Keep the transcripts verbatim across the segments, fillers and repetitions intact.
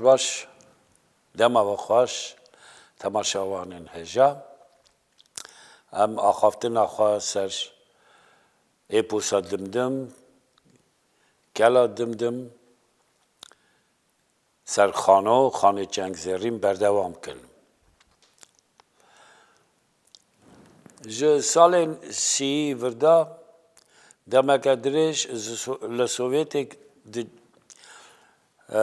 Baş, dema we xweş, temaşevanên hêja. Em axaftina xwe ser êposa Dimdim, Kela Dimdim, ser Xano, Xanê Çengzêrîn berdewam kin. Ji salên sî vir de demeke dirêj ji So-, li Sovyetê di, e,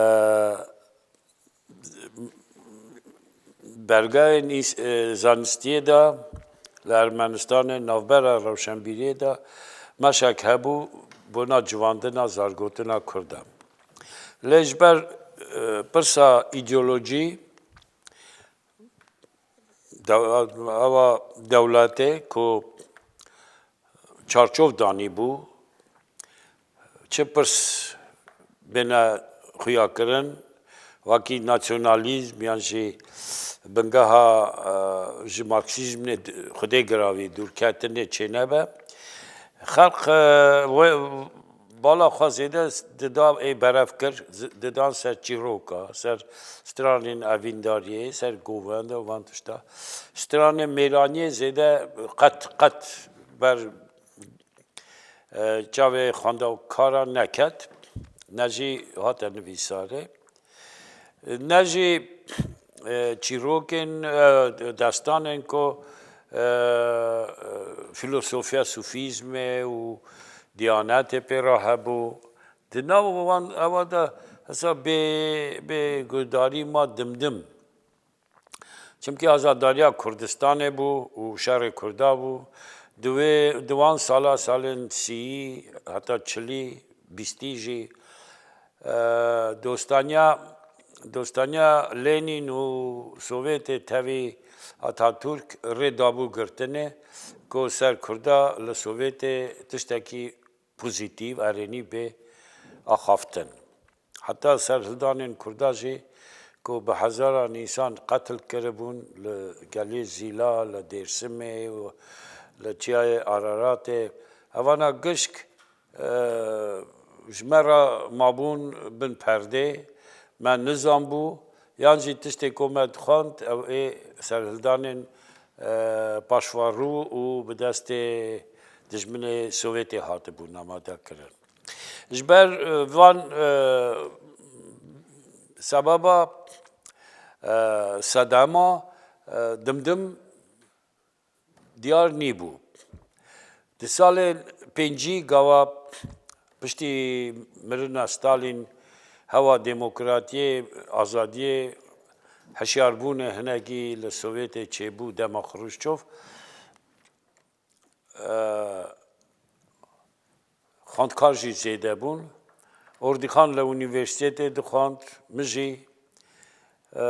belgeyên îs-, e, zanistiyê de li Ermenistanê navbera rewşenbîriyê de meşek hebû bona civandina zargotina Kurd e. Lê ji ber, e, pirsa îdeolojî, dew-, ewa dewletê ku çarçov danîbû, çi pirs bêne xuyakirin, wekî nasyonalîzm yan jî bingeha, e, ji marksîzmê d-, xwedê giravî dûrketinê çênebe. Xelq, e, we, bala xwe zêde dida ê berev kir, zi-, didan ser çîroka, ser stranên evîndariyê, ser govenda û van tişta. Stranên mêraniyê zêde qet, qet ber, e, çavê xwendekara neket, ne jî hate nivîsarê. Ne jî, e, çîrokên, e, destanên ku, e, filosofiya sufîzmê û diyanetê pê re hebû. Di nav wan ewa de hesa bê, bê guhdarî ma Dimdim. Çimkî azadariya Kurdistanê bû û şerê Kurda bû. Di wê, di wan sala, salên sî heta çilî, bîstî jî, e, dostaniya, dostaniya Lenîn û Sovyetê tevî Atatürk rê dabû girtinê ku ser Kurda li Sovyetê tiştekî pozîtîf, erênî bê axaftin. Heta serhildanên Kurda jî ku bi hezaran însan qetil kiribûn li gelê Zîla, li Dêrsimê û li Çiyayê Araratê, evana gişk, e, ji me re mabûn bin perdê, me nizanbû, yan jî tiştê ku me dixwend, ew ê serhildanên, e, paşvarû û bi destê dijminê Sovyetê hatibûn amade kirin. Ji ber, e, van, e, sebeba, e, sedema, e, Dimdim diyar nîbû. Di salên pêncî gava piştî mirina Stalîn hewa demokratiyê, azadiyê, hişyarbûnê hinekî li Sovyetê çêbû dema Xruşçov, e, xwendkar jî zêde bûn. Ordîxan li unîversîtetê dixwend, min jî, e,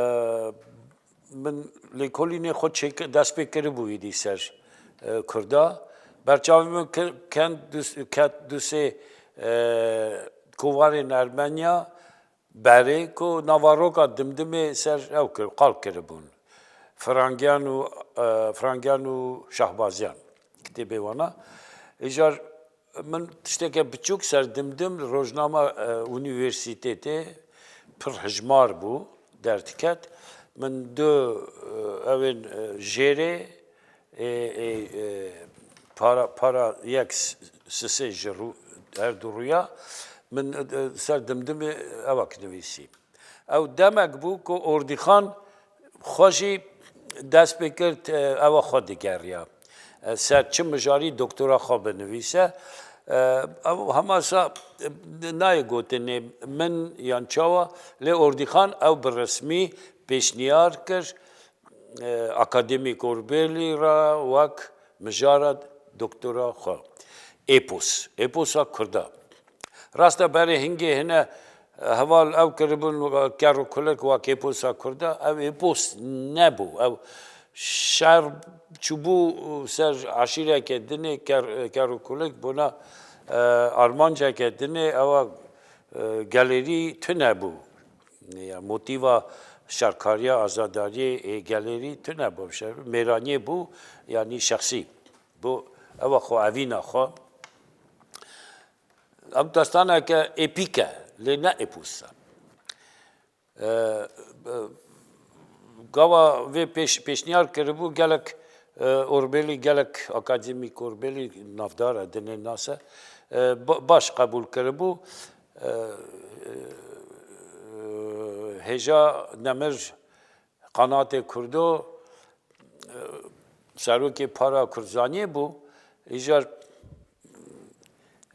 min lêkolînê xwe çêk-, dest pê kiribû êdî ser, e, Kurda. Berçavê min ke-, kend dus-, ket du sê, e, kovarên Ermenya, berê ku naveroka Dimdimê ser ew kir, qal kiribûn. Frangiyan û, e, Frangiyan û Şahbaziyan kitêbê wana. Îcar min tişteke biçûk ser Dimdim li rojnama, e, unîversîtetê pir hijmar bû, derdiket. Min du, e, ewên, e, jêrê ê, ê, ê, para, para yek s-, sisê ji rû-, her du rûya min, e, ser Dimdimê ewa kinivîsî. Ew demek bû ku Ordîxan xwe jî dest pê kir, e, ewa xwe digeriya. E, ser çi mijarî doktora xwe binivîse. E, ew hema sa, e, nayê gotinê min yan çawa, lê Ordîxan ew bi resmî pêşniyar kir. E, Akademîk Orbelî re wek mijara doktora xwe. Êpos, êposa Kurda. Rast e, berê hingê hine, e, heval ew kiribûn, e, ker û kulik wek êposa Kurda. Ew êpos nebû. Ew şer çûbû ser eşîreke dinê ker, ker û kulik bona, e, armanceke dinê ewa, e, gelêrî tune bû. Ya motîva şerkariya azadariyê ê gelêrî tune bû, şer-, mêraniyê bû, yanî şexsî bû, ewa xwe evîna xwe. Ev destaneke êpîk e, lê ne êpos e. E, e, gava vê pêş-, pêşniyar kiribû, gelek, e, Orbelî, gelek akademîk Orbelî navdar e, dinê nas e. E, ba-, baş qebûl kiribû. E, e, hêja nemir qanatê Kurdo, e, serokê para Kurdzaniyê bû. Îcar,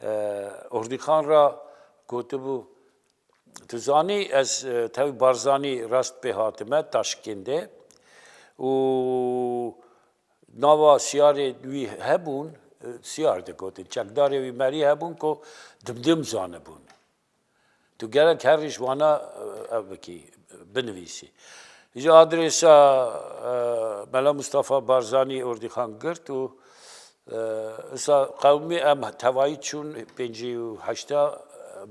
e, Ordîxan ra gotibû, Tu zanî, ez, e, tevî Barzanî rast pê hatime Taşkendê û nava siyarê wî hebûn, e, siyar digotin, çekdarê wî merî hebûn ku Dimdim zanibûn. Tu gerek herî ji wana, e, ev bikî, binivîsî. Ji adresa, e, Mela Mustafa Barzanî Ordîxan girt û Îsa qewimî em tevayî çûn pêncî û heşta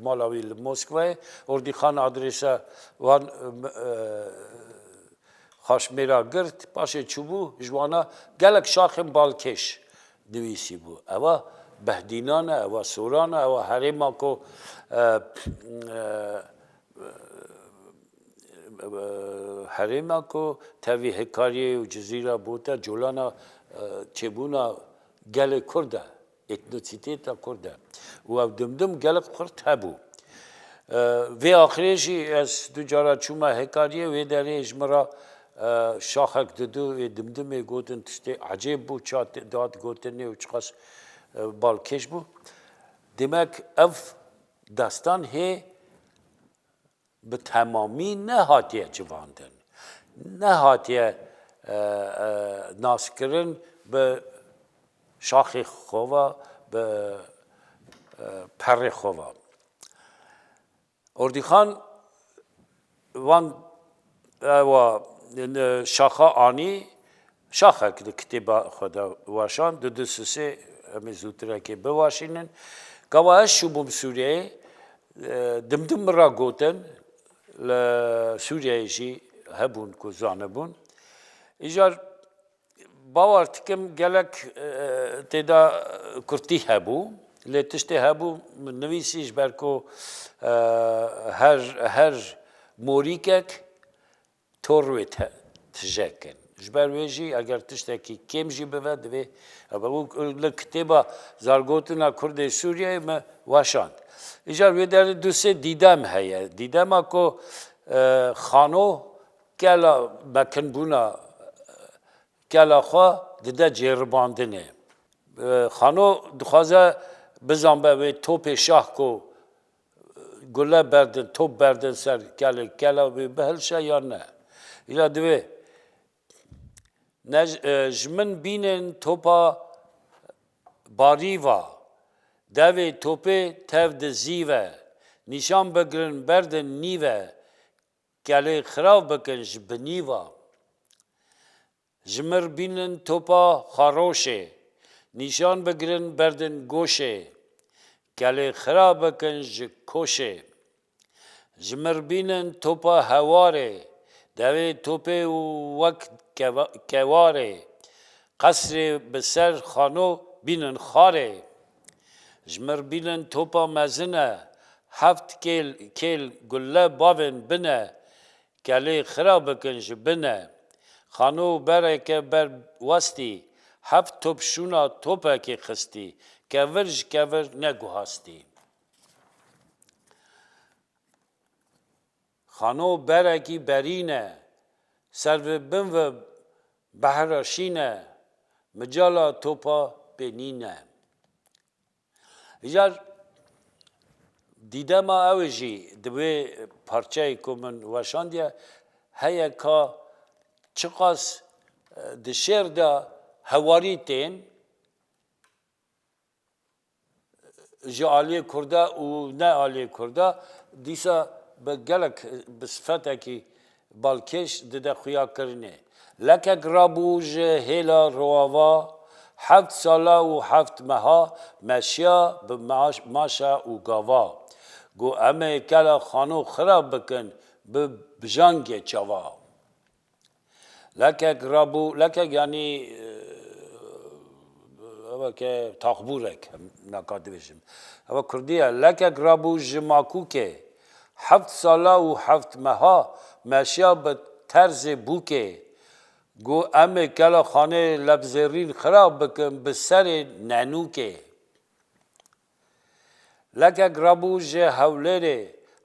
mala wî li Moskvayê. Ordîxan adresa wan, e, xaşmêra girt, paşê çûbû, ji wana gelek şaxên balkêş nivîsîbû. Eva behdînan e, eva soran e, eva herêma ku, e, e, herêma ku tevî Hekariyê û Cizîra Bote colana, e, çêbûna gelê Kurd e, etnosîteta Kurd e. Û ev Dimdim gelek Kurd hebû. E, vê axirê jî ez du cara çûme Hekariyê, wê derê ji min re, e, şaxek didu ê Dimdimê gotin tiştê ecêb bû, ça te-, dihat gotinê û çiqas, e, balkêş bû. Demek ev destan hê bi temamî nehatiye civandin. Nehatiye, e, e, naskirin bi şaxê xwe ve, bi, e, perê xwe ve. Ordîxan van, ewa, n-, şaxa anî, şaxek di kitêba xwe de weşand, di du sisê em ê zûtirekê biweşînin. Gava ez çûbûm Sûriyeyê, e, Dimdim min re gotin, li Sûriyeyê jî hebûn ku zanibûn. Îcar bawer dikim gelek, e, tê de kurtî hebû. Lê tiştê hebû min nivîsî ji ber ku, e, her, her morîkek tor wê te-, tije kin. Ji ber wê jî eger tiştekî kêm jî bibe, divê, ebe û li kitêba Zargotina Kurdê Sûriyeyê me weşand. Îcar wê derê du sê dîdem heye. Dîdema ku, e, Xano kela mekinbûna kela xwe dide cêribandinê. E, Xano dixwaze bizanbe wê topê şah ku gule berdin, top berdin ser kelê, kela wê bihilşe yan ne. Îla divê ne j-, e, ji min bînin topa barîva, devê topê tev di zîve, nîşan bigirin berdin nîve, kelê xirav bikin ji binîva. Ji mir bînin topa xweroşê, nîşan bigirin berdin goşê, kelê xira bikin ji koşê. Ji mir bînin topa hewarê, devê topê û wek keva-, kewarê, qesrê bi ser xano bînin xarê. Ji mir bînin topa mezin e, heft kêl, kêl gulle bavên bin e, Kelê xira bikin ji bin e. Xano bereke ber westî, heft top şûna topekê xistî, kevir ji kevir neguhastî. Xano berekî berîn e, ser ve bin ve behra şîn e, micala topa pê nîn e. Îcar dîdema ew jî di wê parçeyê ku min weşandiye heye ka çiqas, e, di şêr de hewarî tên ji aliyê Kurda û ne aliyê Kurda, dîsa bi gelek, bi sifetekî balkêş dide xuyakirinê. Lekek rabû ji hêla roava, heft sala û heft meha meşiya bi maş-, maşa û gava. Got, em ê kela xano xira bikin bi bijangê çava. Lekek rabû, lekek yanî, e, ev ke taxbûrek, naka dibêjim. Ev kurdî ye. Lekek rabû ji makûkê, Heft sala û heft meha meşiya bi terzê bûkê. Got, "Em ê kela xanê lebzêrîn xira bikin bi serê nenûkê." Lekek rabû ji Hewlêrê,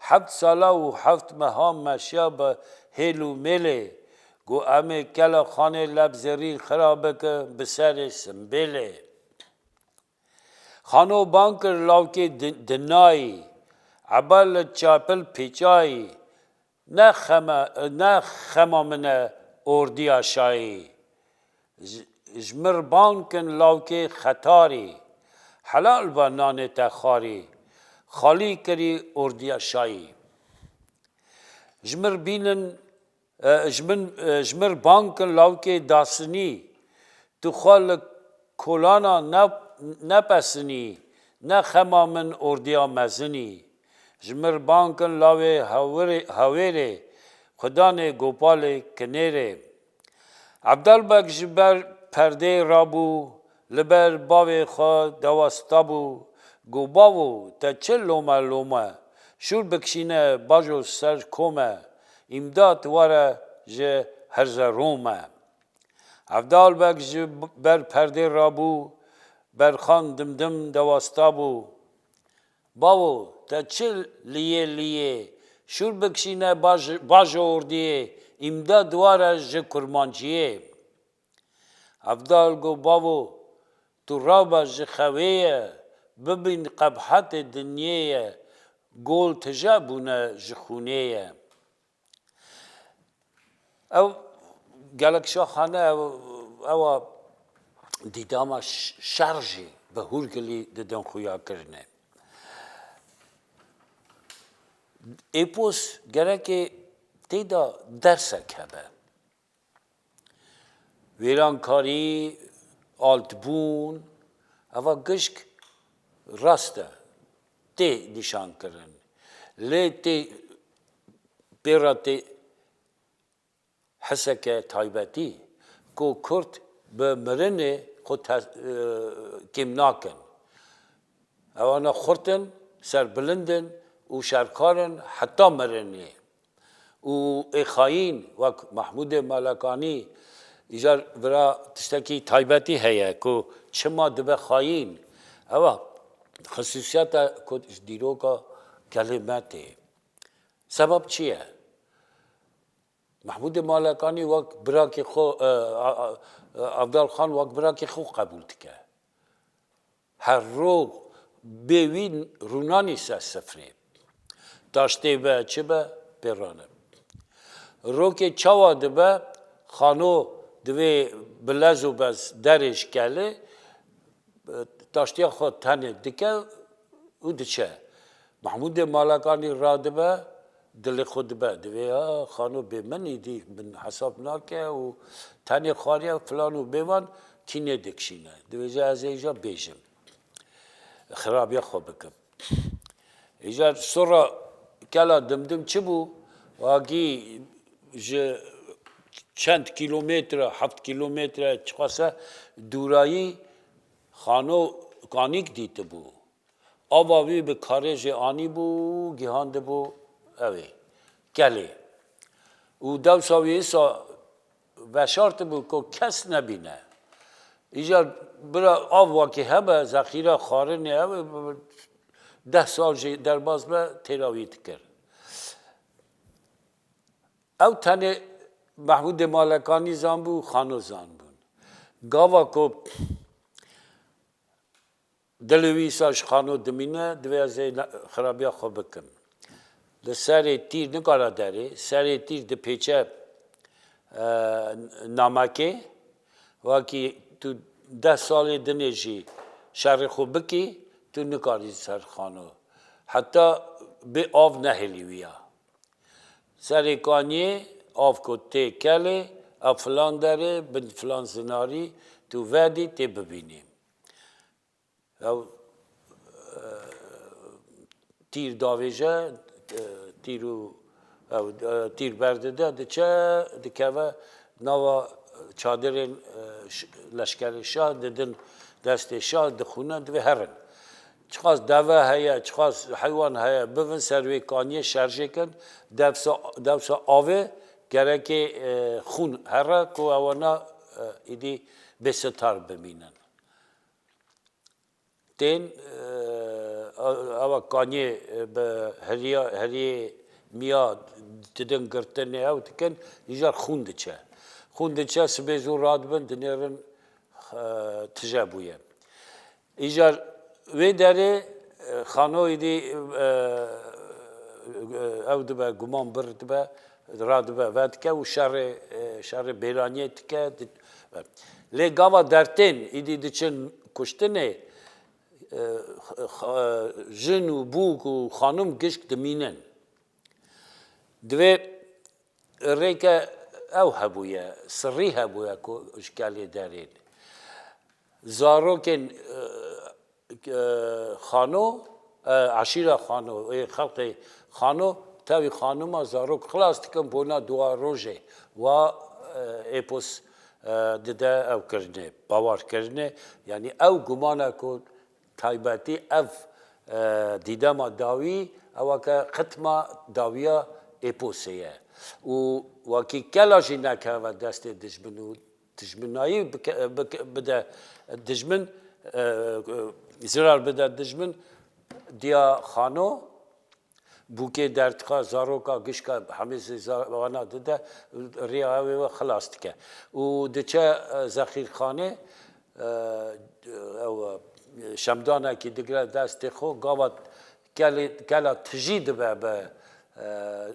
heft sala û heft meha meşiya bi hêl û mêlê. Got, "Em ê kela xanê lebzêrîn xira bikin bi serê simbêlê." Xano ban kir lawkê di-, dinayî, eba li çapil pêçayî, ne xema, ne xema min e ordiya şayî. Ji, ji mir ban kin lawkê xetarî, helal be nanê te xarî, xalî kirî ordiya şayî. Ji mir bînin, e, ji min, e, ji mir ban kin lawkê dasinî, tu xwe li kolana ne, nepesinî, ne xema min ordiya mezinî. Ji mir ban kin lawê hewirê-, hewêrê, xudanê gopalê kinêrê. Evdal Beg ji ber perdê rabû, li ber bavê xwe dewasta bû. Got, "Bavo, te çi lome lome? Şûr bikişîne bajo ser kome, îmdat were ji Herzerome." Evdal Beg ji ber perdê rabû, berxan dimdim dewasta bû. "Bavo, te çi liyê liyê? Şûr bikişîne baj-, bajo ordiyê, îmdat were ji kurmanciyê." Evdal got, "Bavo, tu rabe ji xewê ye, bibîn qebhetê dinyê ye, gol tije bûne ji xûnê ye." Ew gelek şaxane, ew, ewa dîdama ş-, şer jî bi hûrgilî didin xuya kirine. Êpos gerekê tê de dersek hebe. Wêrankarî, altbûn, eva gişk rast e, tê nîşankirin. Lê tê pê re tê hiseke taybetî ku Kurd bi mirinê xwe te-, e, kêm nakin. Ewana xurt in, serbilind in û şerkar in heta mirinê. Û ê xayîn, wek Mehmûdê Melekanî, îcar vira tiştekî taybetî heye ku çima dibe xayîn. Ewa xisûsiyeta ku ji dîroka gelê me tê. Sebab çi ye? Mehmûdê Melekanî wek birakê xwe, e, a, a, Evdal Xan wek birakê xwe qebûl dike. Her roj bê wî rûnanî ser sifrê. Taştê be çi be, pê rane. Rokê çawa dibe, xano divê bi lez û bez derê ji kelê, taştiya xwe tenê dike û diçe. Mehmûdê Malekanî radibe, dilê xwe dibe. Divê, ha, xano bê min îdî min hesab nake û tenê xwariye filan û bêvan tînê dikişîne. Divêje ez ê îja bêjim. Xirabiya xwe bikim. Îcar sora kela dimdim çi bû? Wagî ji çend kîlometre, heft kîlometre çiqase dûrayî xano kanîk dîtibû. Ava wî bi karêjê anîbû, gihandibû ew ê, kelê. Û dewsa wî îsa veşartibû ku kes nebîne. Îcar bira av wekî hebe, zexîra xwarinê ew ê, deh sal jî derbas be, têra wî dikir. Ew tenê Mehmûdê Malekanî zanbû, xano zanbûn. Gava ku dilê wî îsa ji xano dimîne, divê ez ê ne-, xirabiya xwe bikim. Li serê tîr nikare derê, serê tîr dipêçe, e, namekê, wekî tu deh salê dinê jî şerê xwe bikî, tu nikarî ser xano. Heta bê av nehêlî wî ya. Serê kaniyê av ku tê kelê, ev filan derê, bin filan zinarî, tu vedî tê bibînî. Ew, e, tîr davêje, e, tîr û, ew, e, tîr berdide, diçe, dikeve nava çadirên, e, ş-, leşkerê şah, didin destê şah, dixwîne, divê herin. Çiqas deve heye, çiqas heywan heye, bivin ser wê kaniyê şerjê kin, dewsa, dewsa avê gerekê, e, xûn here ku ewana, e, îdî bêsitar bimînin. Tên, e, ewa kaniyê, e, bi heriya, heriyê miya didin girtinê ew dikin, îcar xûn diçe. Xûn diçe, sibê zû radibin, dinêrin, e, tije bûye. Îcar wê derê, e, xano îdî, e, e, ew dibe, guman bir dibe, radibe, vedike û şerê, e, şerê bêraniyê dike. Di-, lê gava dertên îdî diçin kuştinê, e, x-, x-, jin û bûk û xanim gişk dimînin. Divê rêke ew hebûye, sirrî hebûye ku ji kelê derên. Zarokên, e, e, xano, e, eşîra xano, ê xelqê xano, tevî xanima zarok xilas dikin bona dua rojê. Wa, e, êpos, e, dide ew kirinê, bawer kirinê. Yanî ew gumana ku taybetî ev, e, dîdema dawî, ewa ke xitma dawiya êposê ye. Û wekî kela jî nekeve destê dijmin û dijminayî bike-, bike-, bide dijmin, e, e, zirar bide dijmin, diya xano, bûkê derdixe, zaroka, gişka, hemî zî za-, wana dide, riya ew ê we xilas dike. Û diçe, e, zexîrxanê, e, ew, e, şemdanekî digre destê xwe, gava kelê-, kela tijî dibe bi, e,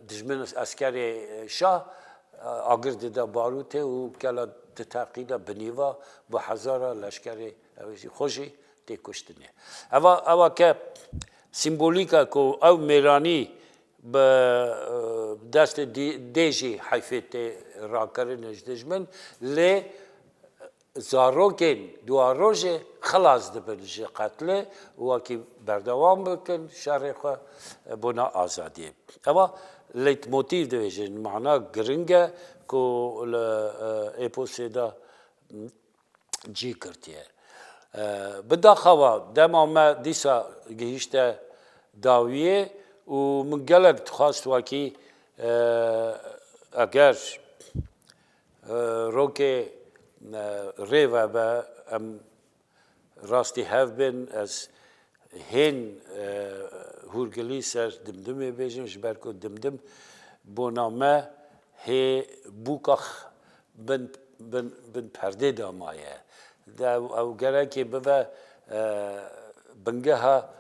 dijmin eskerê şah, e, agir dide barûtê û kela diteqîne bi nîva, bi hezara leşkerê ew jî xwe jî tê kuştinê. Eva, ewa ke sîmbolîka ku ew mêranî bi, e, destê dî-, dê jî heyfê tê rakirinê ji dijmin, lê zarokên dua rojê xilas dibin ji qetlê û wekî berdewam bikin şerê xwe bona azadiyê. Eva leytmotîf dibêjin, mana giring e ku li, e, êposê de cî girtiye. E, bi daxawa dema me dîsa gihîşte dawiyê û min gelek dixwast wekî, e, eger, e, rokê, e, rê vebe, em rastî hev bên, ez hên, e, hûrgilî ser Dimdimê bêjim, ji ber ku Dimdim bona me hê bûka x-, bin, bin, bin perdê de maye. De ew, ew gerekê bibe, e, bingeha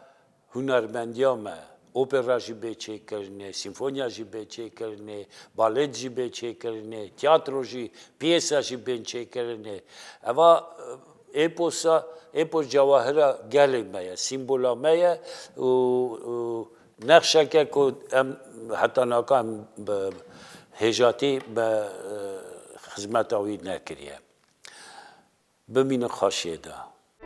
hunermendiya me. Opera jî bê çêkirinê, sîmfonya jî bê çêkirinê, balet jî bê çêkirinê, tiyatro jî, piyesa jî bên çêkirinê. Eva, e, êposa, êpos cewahira gelê me ye, sîmbola me ye û, û nexşeke ku em heta naka em bi hêjatî bi, e, xizmeta wî nekiriye. Bimînin xweşiyê de.